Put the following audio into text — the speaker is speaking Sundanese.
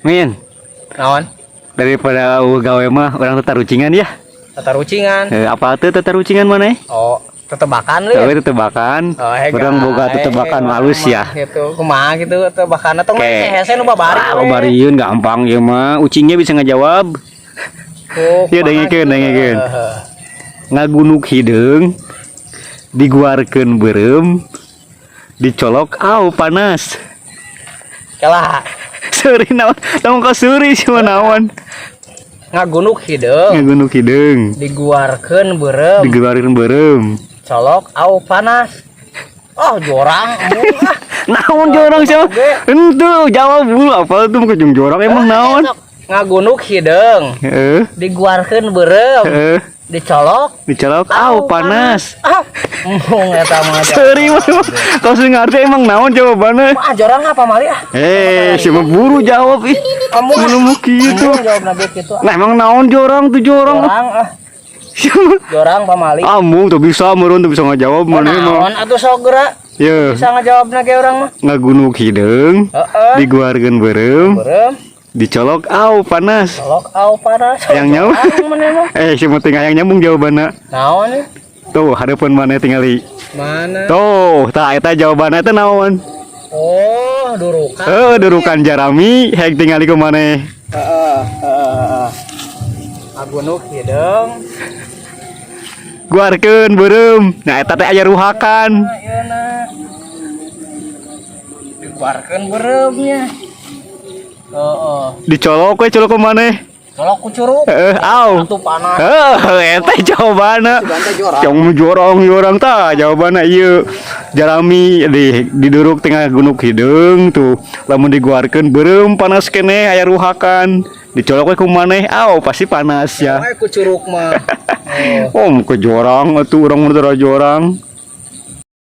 Min, Naon? Daripada euweuh gawe mah urang tatarucingan ya. Tatarucingan. Eh, apa tuh tatarucingan mana? Oh, tetebakan lu ya? Gawe tetebakan. Oh, hega. Urang boga tetebakan halus ya. Gitu. Kumaha gitu tetebakan atau Oke. hese nu babari Ah, we. Babarieun gampang ya mah. Ucingnya bisa ngejawab. Oh, Ya, kumaha dengekeun, gitu. Dengekeun. Heeh. Ngagunuk hideung, diguarkeun beureum, dicolok au panas. Kalah. Seuri naon? Tong ka seuri cuma naon? Ngagunuk hideung, Ngagunuk hideung, diguarkeun beureum, diguarkeun beureum. Colok au panas. Oh, jorang embung ah. Naon jorang siapa? Oge. Henteu, jawab dulu apa tuh kejung jorang emang naon? Sok, ngagunuk hideung, diguarkeun beureum, dicolok Dicolok au panas. Ah, embung eta mah. Seuri mah. Kau sing ngerti emang naon jawabannya? Ah, jorang apa mali ah? Eh, siapa buru jawab ih. Embung ah. Mun kieu tuh. Embung jawab nabi kitu ah. Nah, emang naon jorang tuh jorang? Jorang ah, Siapa? Jorang pamali. Amung tuh bisa meureun tuh bisa ngajawab Oh, mana mah. naon atuh sok geura Ye, bisa ngajawabna ge urang mah. Ngagunuk hideung, diguarkeun beureum, Beureum, dicolok au panas. Colok au panas. Yang nyawa. Jorang maneh mah. Eh, si penting hayang nyambung jawabanna. Naon ya? Tuh, hareupeun maneh tingali. Mana? Tuh, tah eta jawabanna teh naon? Oh, durukan. Heuh, durukan jarami hek tingali ku maneh. Heeh. Ngagunuk hideung. Guarkeun beureum. Nah, eta teh aya ruhakan. Nah, ieu na. Diguarkeun beureumnya. Heeh. Dicolok we colok ku maneh. Colok ku curug. Heeh, au. Atuh panas. Heuh, eta jawabanna. Sugan jorang. Yang jorang jorang tah jawabanna ieu. Jarami di diduruk tengah gunuk hideung tuh. Lamun diguarkeun beureum panas keneh aya ruhakan. Dicolok we ku maneh, au pasti panas ya. Ku curug mah. Oh. Oh, ke jorang atuh urang mah tara jorang.